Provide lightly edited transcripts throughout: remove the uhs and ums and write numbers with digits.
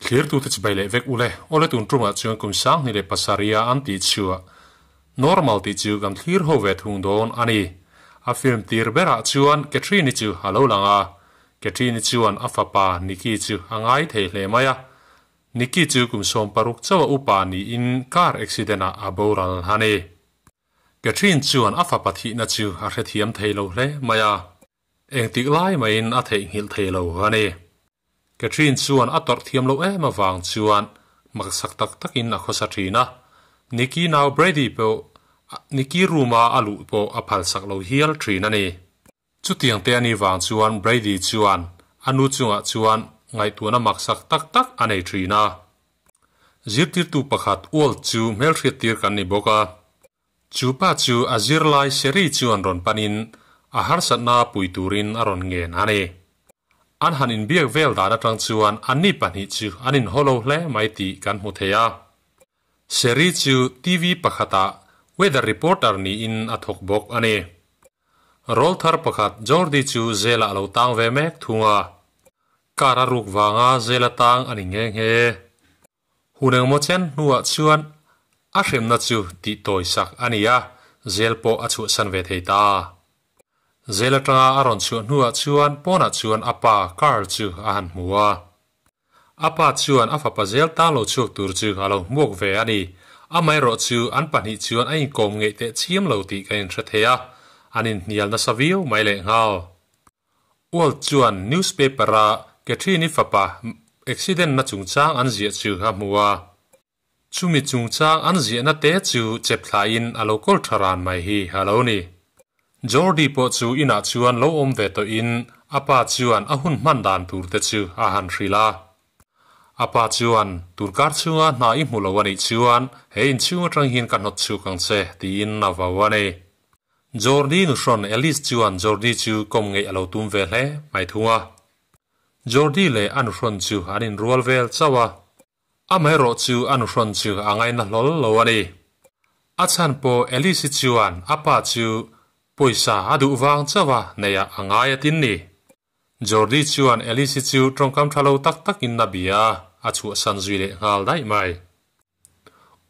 Thlirtute chibai leh vek ule. Awle tun tumah chuan kum 2007 a an tih chhuah Normal tih chu kan thlir ho ve thung dawn a ni. A film tir berah chuan Catherine-i chu a lo lang a. Catherine-i chuan a fapa Nicky chu a ngai thei hle mai a. Nicky chu kum 60 chauha upa niin car accident-ah a boral a ni. Catherine chuan a fapa thihna chu a hrethiam thei lo hle mai a. Engtik lai mahin a theihnghilh thei lo a ni. Catherine chuan a tawrh thiam loh em avang chuan maksak tak takin a khawsa thin a. Nicky nau Brady pawh Nicky room-a a luh pawh a phalsak lo hial thin a ni. Chutiang te a nih vang chuan Brady chuan a nu chungah chuan ngaihtuahna maksak tak tak a nei thin a. Zirtirtu pakhat Walt chu hmelhriattir kan ni bawk a. Chu pa chu a zirlai Sherry chuan rawn panin a harsatna pui turin a rawn ngen a ni. An han inbiak vel dan atang chuan anni pahnih chu an inhaw lo hle mai tih kan hmu thei a. Sherry chu TV pakhatah weather reporter niin a thawk bawk a ni. Rawlthar pakhat Jordi chu zelah a lo tang ve mek thung a. Car a ruk vanga zela tang a ni nghe nghe. Hun engmaw chen hnuah chuan a hremna chu tih tawi sak a ni a, zel pawh a chhuahsan ve thei ta. Zel atanga a rawn chhuah hnuah chuan pawnah chuan a pa Carl chu a han hmu a. A pa chuan a fapa zel tan lo chhuak tur chu a lo hmuak ve a ni. Amaherawh chu an pahnih chuan a inkawm ngeih teh chiam lo tih kan inhre thei a, an inhnial nasa viau mai lehnghal. Walt chuan newspaper-a Catherine-i fapa accident-na chungchang an ziah chu a hmu a. Chumi chungchang an ziahna te chu chep thlaiin a lo kawl tha ran mai hi a lo ni. Jordi pawh chu inah chuan lo awm ve tawhin a pa chuan a hun hman dan tur te chu a han hrilh a. A pa chuan, Tunkar chhunga hna i hmu lo a nih chuan he inchhung atang hian ka hnawt chhuk ang che, tiin a vau a ni. Jordi nuhrawn Alice chuan Jordi chu kawm ngeih a lo tum ve hle mai thung a. Jordi leh a nuhrawn chu an inrual vel chauh a. Amaherawh chu a nuhrawn chu a ngaina hlawl lo a ni. A chhan pawh Alice-i chuan a pa chu pawisa a duh vang chauh a neihah a ngai a tin ni. Jordi chuan Alice-i chu tawngkam tha lo tak takin a bia a, a chhuahsan zui leh nghal daih mai.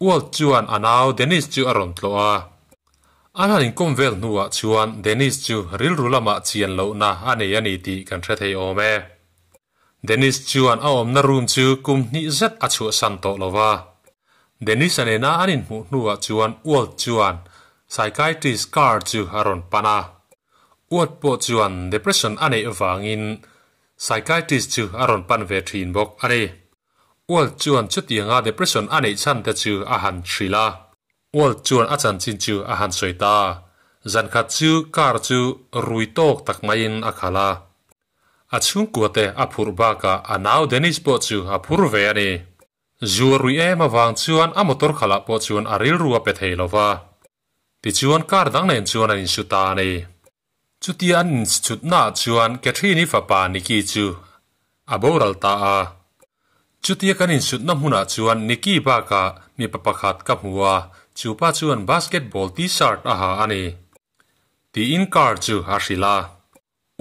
Walt chuan a nau Dennis chu a rawn tlawh a. An han inkawm vel hnuah chuan Dennis chu rilru lamah chian lohna a nei a ni tih kan hre thei awm e. Dennis chuan a awmna room chu kum hnih zet a chhuahsan tawh lo va. Dennis-a nena an inhmuh hnuah chuan Walt chuan psychiatrist Carr chu a rawn pan a. Walt pawh chuan depression a neih avangin psychiatrist chu a rawn pan ve thin bawk a ni. Walt chuan chutianga depression a neih chhan te chu a han hrilh a. Walt chuan a chanchin chu a han sawi ta. Zankhat chu car chu rui tawk tak maiin a khalh a. A chhungkua te a phurh bakah a nau Dennis pawh chu a phur ve a ni. Zu a ruih em avang chuan a motor khalah pawh chuan a rilru a pe thei lo va. Tichuan car dang nen chuan an insu ta a ni. Chutia an inchhutnaah chuan Catherine-i fapa Nicky chu a boral ta a. Chutia kan insutna hmunah chuan Nicky bakah mipa pakhat ka hmu a, chu pa chuan basketball t-shirt a ha a ni. Tiin car chu a hrilh a.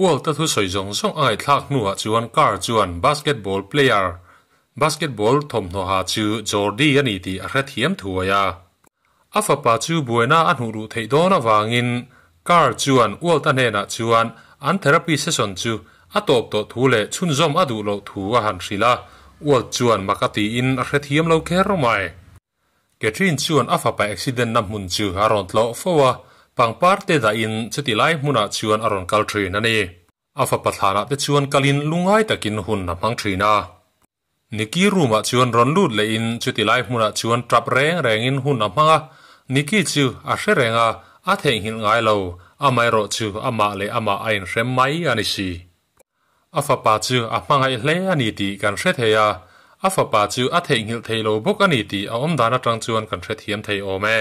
Walt-a thusawi zawng zawng a ngaihthlak hnuah chuan Carr chuan basketball player, basketball thawmhnaw ha chu Jordi a ni tih a hrethiam thuai a. A fapa chu buaina a hnuh luh theih dawn avangin Carr chuan Walt-a hnenah chuan an therapy session chu a tawp tawh thu leh chhunzawm a duh loh thu a han hrilh a, Walt chuan mak a tiin a hrethiam lo kher mai. Catherine chuan a fapa accident na hmun chu a rawn tlawh fo a, pangpar te dahin chuti lai hmunah chuan a rawn kal thin a ni. A fapa thlanah te chuan kalin lungngai takin hun a hmang thin a. Nikki room ah chuan rawn lut lehin chuti lai hmunah chuan tap reng rengin hun a hmang a, Nikki chu a hre reng a, a theihnghilh ngai lo, amaherawh chu amah leh amah a inhrem mai a ni si. A fapa chu a hmangaih hle a ni tih kan hre thei a, a fapa chu a theihnghilh thei lo bawk a ni tih a awmdan atang chuan kan hrethiam thei awm e.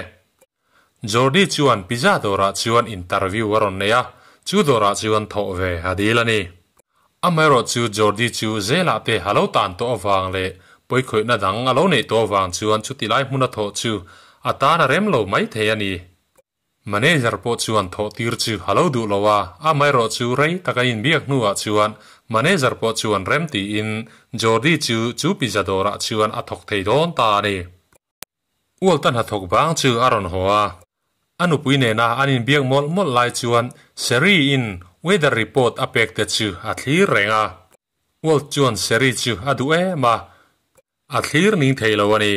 Jordi chuan pizza dawrah chuan interview a rawn nei a, chu dawrah chuan thawh ve a dil a ni. Amaherawh chu Jordi chu zelah te a lo tan tawh avang leh pawikhawihna dang a lo neih tawh avang chuan chuti lai hmuna thawh chu a tan a rem lo mai thei a ni. Manager pawh chuan thawh tir chu a lo duh lo a, amaherawh chu rei taka inbiak hnuah chuan Manager pawh chuan rem tiin Jordi chu chu pizza dawrah chuan a thawk thei dawn ta a ni. Ualta hnathawk bang chu a rawn haw a. A nupui nena an inbiak mawlh mawlh lai chuan Sherry in weather report a pek te chu a thlir reng a. Walt chuan Sherry chu a duh em a, a thlir ning thei lo a ni.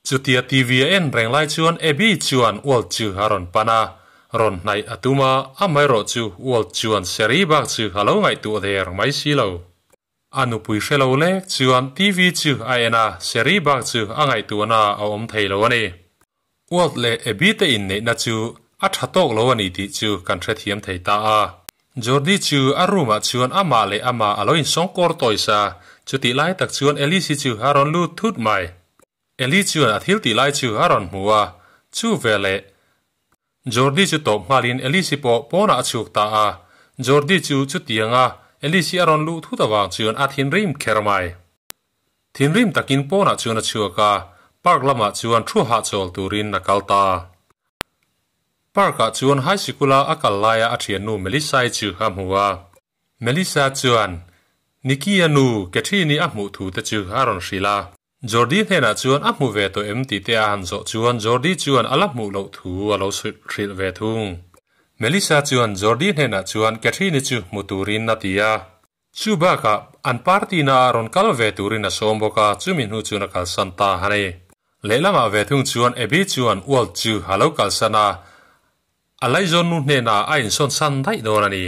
Chutia TV a en reng lai chuan Abby chuan Walt chu a rawn pan a, rawn hnaih a tum a, amaherawh chu Walt chuan Sherry bak chu a lo ngaihtuah der mai si lo. A nupui hre lo lek chuan TV chu a en a, Sherry bak chu a ngaihtuahna a awm thei lo a ni. Walt leh Abby te inneihna chu a tha tawk lo a ni tih chu kan hrethiam thei ta a. Jordi chu a room ah chuan amah leh amah a lo insawngkawr tawisa, chutih lai tak chuan Alice-i chu a rawn lut thut mai. Ellie chuan a thil tih lai chu a rawn hmu a, chu veleh Jordi chu tawp nghalin Alice-i pawh pawnah a chhuk ta a. Jordi chu chutianga Alice-i a rawn luh thut avang chuan a thinrim kher mai. Thinrim takin pawnah chuan a chhuak a, park lamah chuan thu hahchawl turin a kal ta. Park-ah chuan high sikula a kal laia a thiannu Melissa-i chu a hmu a. Melissa chuan Nicky-a nu Catherine-i a hmuh thu te chu a rawn hrilh a. Jordi hnenah chuan a hmu ve tawh em tih te a han zawh chuan Jordi chuan a la hmuh loh thu a lo hrilh ve thung. Melissa chuan Jordi hnenah chuan Catherine-i chu hmu turin a ti a. Chu bakah an party na ah rawn kal ve turin a sawm bawk a, chumi hnu chuan a kalsan ta a ni. Lehlamah ve thung chuan Abby chuan Walt chu a lo kalsan a, a laizawn nu hnenah a insawn san daih dawn a ni.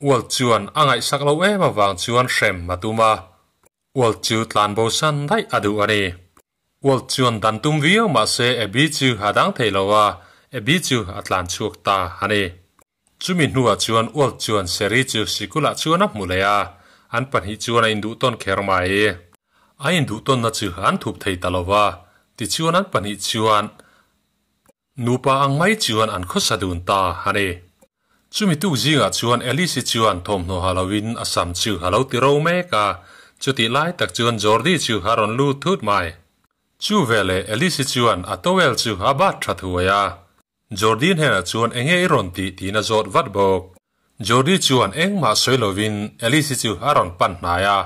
Walt chuan a ngaihsak lo em avang chuan hrem a tum a, Walt chu tlanbo san daih a duh a ni. Walt chuan dan tum viau mahse Abby chu a dang thei lo a, Abby chu a tlan chhuak ta a ni. Chumi hnuah chuan Walt chuan Sherry chu sikulah chuan a hmu leh a, an pahnih chuan a induh tawn kher mai. A induh tawnna chu an thup thei ta lo va, tichuan an pahnih chuan nupa ang mai chuan an khawsa dun ta a ni. Chumi tuk zingah chuan Alice-i chuan thawmhnaw ha loin a sam chu a lo ti ro mek a, chutih lai tak chuan Jordi chu a rawn lut thut mai. Chu veleh Alice-i chuan a towel chu a bat tha thuai a, Jordi hnenah chuan enge i rawn tih tiin a zawt vat bawk. Jordi chuan engmah sawi lovin Alice-i chu a rawn pan hnai a,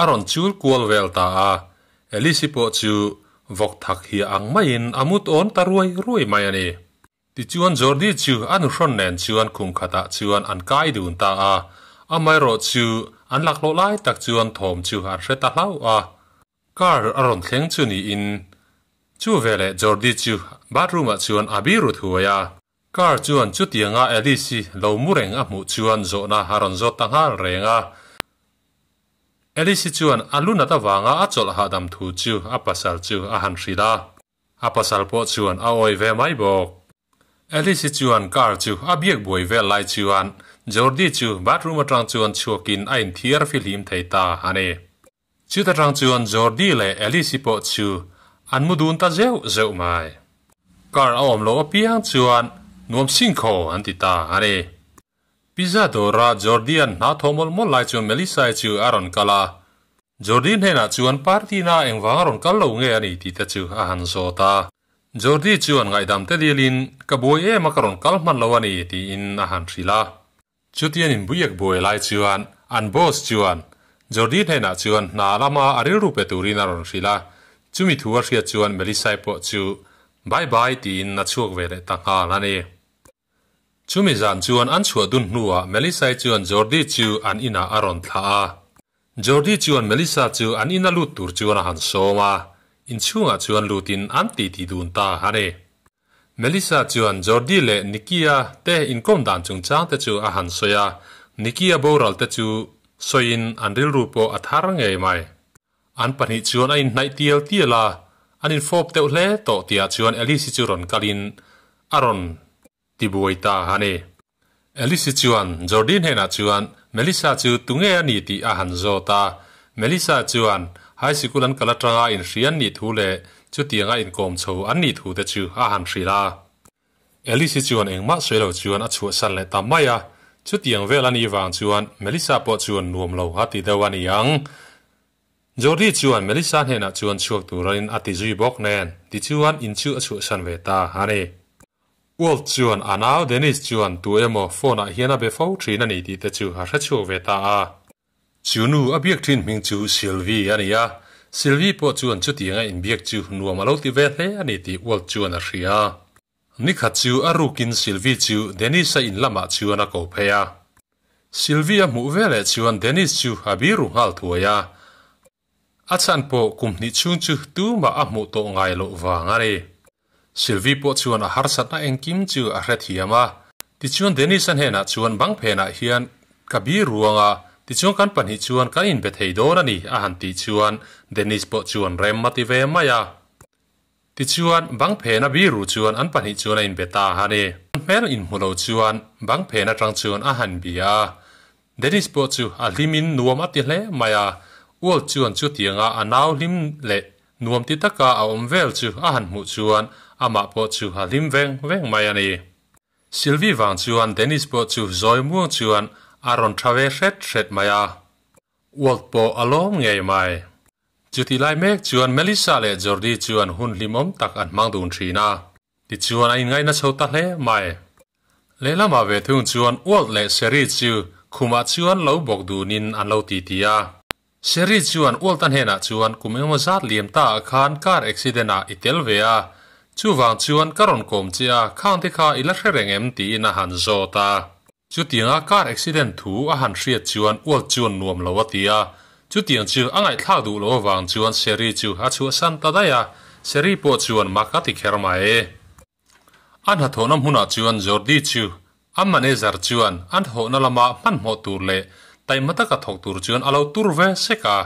a rawn chul kual vel ta a. Alice-i pawh chu vawk thak hi ang maiin a mut awn ta ruai ruai mai a ni. Tichuan Jordi chu a nuhrawn nen chuan khum khatah chuan an kai dun ta a, amaherawh chu an laklawh lai tak chuan thawm chu an hre ta hlauh a. Car a rawn thleng chu niin chu veleh Jordi chu bathroom ah chuan a biru thuai a. Car chuan chutianga Alice-i lo mu reng a hmuh chuan zawhna a rawn zawt ta nghal reng a. Alice-i chuan a lu nat avanga a chawlh hahdam thu chu a pasal chu a han hrilh a. A pasal pawh chuan a awih ve mai bawk. Alice-i chuan car chu a biak buai vel lai chuan Jordi chu bathroom atang chuan chhuakin a inthiar fihlim thei ta a ni. Chuta tang chuan Jordi leh Alice-i pawh chu an mu dun ta zeuh zeuh mai. Car a awm loh apiang chuan nuam singkhaw an ti ta a ni. Pizza dawra Jordi-a'n hna thaw mawlh mawlh lai chuan Melissa-i chu a rawn kal a. Jordi hnenah chuan party na engvang a rawn kal lo nge a ni tih te chu a han zawt a. Jordi chuan ngaihdam te dilin, Ka buai em a ka rawn kal hman lo a ni tiin a han hrilh a. Chutian inbuiak buai lai chuan an boss chuan Jordi hnenah chuan hna lama a rilru pe turin a rawn hrilh a, chumi thu a hriat chuan Melissa-i pawh chu Bye bye tiin a chhuak ve leh ta nghal a ni. Chumi zan chuan an chhuah dun hnuah Melissa-i chuan Jordi chu an inah a rawn thlah a. Jordi chuan Melissa chu an ina lut tur chuan a han sawm a, inchhungah chuan lutin an titi dun ta a ni. Melissa chuan Jordi leh Nicky-a te inkawm dan chungchang te chu a han sawi a, Nicky-a boral te chu sawiin an rilru pawh a thar ngei mai. An pahnih chuan a inhnaih tial tial a, an infawp deuh hle tawh tihah chuan Alice-i chu rawn kalin a rawn tibuai ta a ni. Alice-i chuan Jordi hnenah chuan Melissa chu tunge a ni tih a han zawt a, Melissa chuan high sikul an kal atanga inhria an nih thu leh chutianga inkawm chho an nih thu te chu a han hrilh a. Alice-i chuan engmah sawi lo chuan a chhuahsan leh ta mai a, chutiang vel a nih vang chuan Melissa pawh chuan nuam lo a ti deuh a ni ang. Jordi chuan Melissa hnenah chuan chhuak turin a ti zui bawk nen, tichuan in chu a chhuahsan ve ta a ni. Walt chuan a nau Dennis chuan tu emaw phone ah hian a be fo thin a ni tih te chu a hre chhuak ve ta a. Chu nu a biak thin hming chu Sylvie a ni a, Sylvie pawh chuan chutianga inbiak chu nuam a lo ti ve hle a ni tih Walt chuan a hria. Nikhat chu a rukin Sylvie chu Dennis-a in lamah chuan a ko phei a. Sylvie a hmuh veleh chuan Dennis chu a biru nghal thuai a. A chhan pawh kum hnih chhung chu tumah a hmuh tawh ngai loh vang a ni. Sylvie pawh chuan a harsatna engkim chu a hrethiam a. Tichuan Dennis-a hnenah chuan bang phenah hian ka bi ruang a, tichuan kan pahnih chuan kan inbe thei dawn a ni a han tih chuan Dennis pawh chuan rem a ti ve mai a. Tichuan bang phena biru chuan an pahnih chuan a inbe ta a ni. Hmel inhmu lo chuan bang phen atang chuan a han bia a. Dennis pawh chu a hlimin nuam a ti hle mai a, Walt chuan chutianga a nau hlim leh nuam ti taka a awm vel chu a han hmuh chuan amah pawh chu a hlim veng veng mai a ni. Sylvie vang chuan Dennis pawh chu zawi muang chuan a rawn tha ve hret hret mai a, Walt pawh a lawm ngei mai. Chutih lai mek chuan Melissa leh Jordi chuan hun hlimawm tak an hmang dun thin a. Tichuan a inngaihna chho ta hle mai. Lehlamah ve thung chuan Walt leh Sherry chu khumah chuan lo bawk dunin an lo titi a. Sherry chuan Walt-a hnenah chuan kum engemaw zat liam ta ah khan car accident ah i tel ve a, chuvang chuan ka rawn kawm che a, khang te kha i la hre reng em tiin a han zawt a. Chutianga car accident thu a han hriat chuan Walt chuan nuam lo a ti a, chutiang chu a ngaihthlak duh loh avang chuan Sherry chu a chhuahsan ta daih a, Sherry pawh chuan mak a ti kher mai. A hnathawhna hmunah chuan Jordi chu a manager chuan a hnathawhna lama hmanhmawh tur leh taima taka thawk tur chuan a lo tur ve sek a,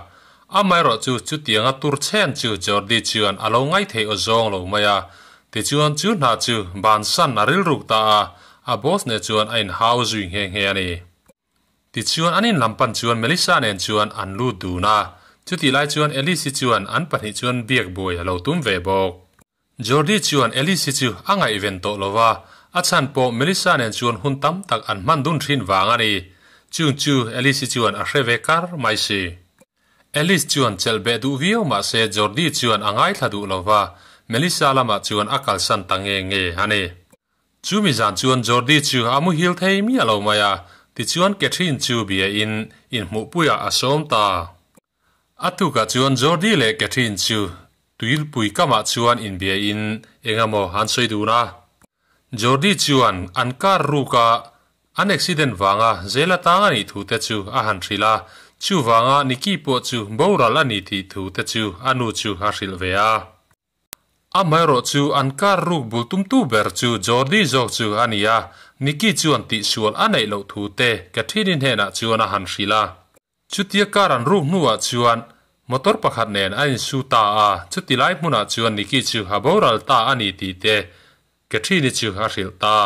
amaherawh chu chutianga tur chhen chu Jordi chuan a lo ngaithei aw zawng lo mai a, tichuan chu hna chu bansan a rilruk ta a, a boss nen chuan a inhau zui nghe nghe a ni. Tichuan an inlam pan chuan Melissa nen chuan an lut dun a, chutih lai chuan Alice-i chuan an pahnih chuan biak buai a lo tum ve bawk. Jordi chuan Alice hi chu a ngaihven tawh lo va, a chhan pawh Melissa nen chuan hun tam tak an hman dun thin vang a ni. Chung chu Alice hi chuan a hre ve kar mai si. Alice chuan chelh beh duh viau mah se Jordi chuan a ngaithla duh lo va, Melissa lamah chuan a kalsan ta nge nge a ni. Chumi zan chuan Jordi chu a muhil thei miah lo mai a, tichuan Catherine chu bia in inhmuhpuiah a sawm ta. A tukah chuan Jordi leh Catherine chu tuilpui kamah chuan inbia in eng emaw an sawi dun a. Jordi chuan an car ruka an accident vanga zel atang a nih thu te chu a han hrilh a, chuvanga Nikki pawh chu boral a ni tih thu te chu a nu chu a hrilh ve a. Amaherawh chu an car ruk bul tumtu ber chu Jordi zawk chu a ni a, Nikki chuan tihsual a neih loh thu te Catherine-i hnenah chuan a han hrilh a. Chutia car an ruk hnuah chuan motor pakhat nen a insu ta a, chuti lai hmunah chuan Nikki chu a boral ta a ni tih te Catherine-i chu a hrilh ta.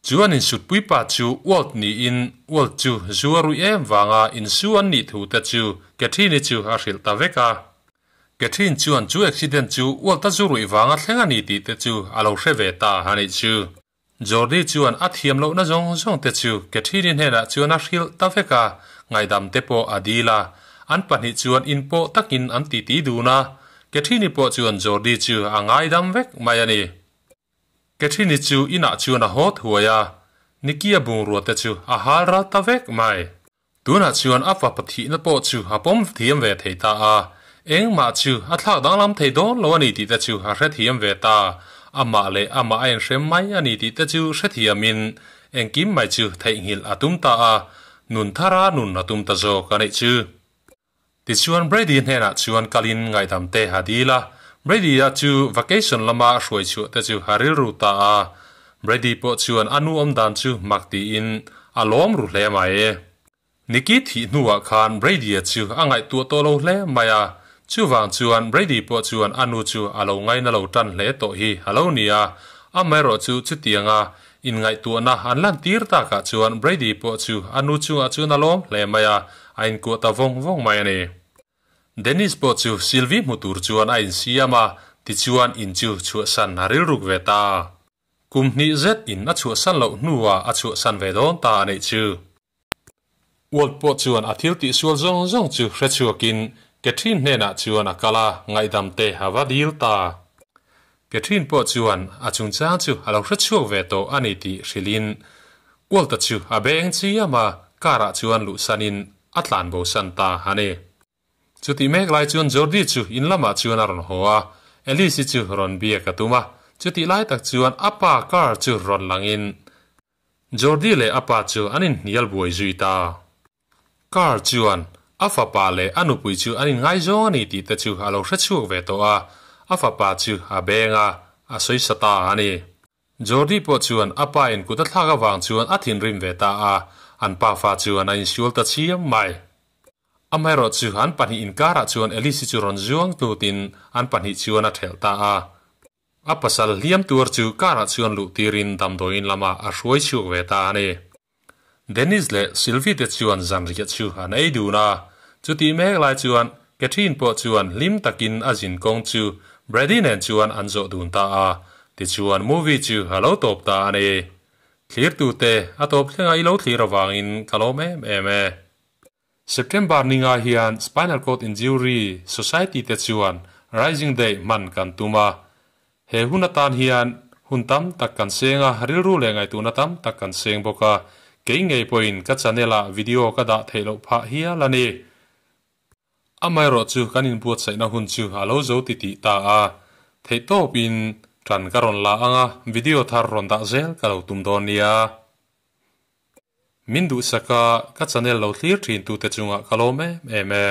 Chu an insutpui pa chu Walt niin Walt chu zu a ruih em vanga insu an nih thu te chu Catherine-i chu a hrilh ta vek a. Catherine chuan chu accident chu Walt-a zu ruih vanga thleng a ni tih te chu a lo hre ve ta a nih chu. Jordi chuan a thiam lohna zawng zawng te chu Catherine-i hnenah chuan a hrilh ta vek a, ngaihdam te pawh a dil a. An pahnih chuan inpawh takin an titi dun a, Catherine-i pawh chuan Jordi chu a ngaidam vek mai a ni. Catherine-i chu inah chuan a haw thuai a, Nicky-a bungrua te chu a hal ral ta vek mai. Tunah chuan a fapa thihna pawh chu a pawm thiam ve thei ta a, engmah chu a thlak danglam thei dawn lo a ni tih te chu a hrethiam ve ta. Amah leh amah a inhrem mai a ni tih te chu hrethiamin engkim mai chu theihnghilh a tum ta a, nun thara nun a tum ta zawk a nih chu. Tichuan Brady hnenah chuan kalin ngaihdam te a dil a, Brady-a chu vacation lama hruai chhuah te chu a rilru ta a. Brady pawh chuan a nu awm dan chu mak tiin a lawm ru hle mai. Nikki thih hnuah khan Brady-a chu a ngaihtuah tawh lo hle mai a, chuvang chuan Brady pawh chuan a nu chu a lo ngaina lo tan hle tawh hi a lo ni a, amaherawh chu chutianga Inngaihtuahna an lantir takah chuan Brady pawh chu a nu chungah chuan a lawm hle mai a, a inkuah ta vawng vawng mai a ni. Dennis pawh chu Sylvie hmu tur chuan a insiam a, tichuan in chu chhuahsan a rilruk ve ta. Kum hnih zet in a chhuahsan loh hnuah a chhuahsan ve dawn ta a neih chu. Walt pawh chuan a thil tihsual zawng zawng chu hre chhuakin Catherine hnenah chuan a kal a, ngaihdam te a va dil ta. Catherine pawh chuan a chungchang chu a lo hre chhuak ve tawh a ni tih hrilhin Walt-a chu a beng chiam a, car-ah chuan luhsanin. a tlan bo san ta a ni. Chutih mek lai chuan Jordi chu in lamah chuan a rawn haw a, Alice-i chu rawn biak a tum a, chutih lai tak chuan a pa car chu rawn langin Jordi leh a pa chu an inhnial buai zui ta. Car chuan a fapa leh a nupui chu an inngaizawng a ni tih te chu a lo hre chhuak ve tawh a, a fapa chu a beng a, a sawi sa ta a ni. Jordi pawh chuan a pa in kut a thlak avang chuan a thinrim ve ta a, an pafa chuan a insual ta chiam mai. Amaherawhchu an pahnih inkarah chuan Alice-i chu rawn zuang tlutin an pahnih chuan a thelh ta a. A pasal hliam tuar chu karah chuan luh tirin damdawiin lamah a hruai chhuak ve ta a ni. Dennis leh Sylvie te chuan zanriah chu an ei dun a, chutih mek lai chuan Catherine pawh chuan hlim takin a zin kawng chu Brady nen chuan an zawh dun ta a, tichuan movie chu a lo tawp ta a ni. Thlirtute a tawp thlenga i lo thlir avangin ka lawm em em e. September ninga hian Spinal Cord Injury Society te chuan Rising Day hman kan tum a. He hun atan hian hun tam tak kan seng a, rilru leh ngaihtuhna tam tak kan seng bawk a. Kei ngei pawhin ka channel ah video ka dah theih loh phah hial a ni. Amaherawhchu kan inbuatsaihna hun chu a lo zo titih ta a, theihtawpin ṭan ka rawn la ang a, video thar rawn dah zel ka lo tum dawn nia. Min duhsak a, ka channel lo thlir thin tute chungah ka lawm em em e.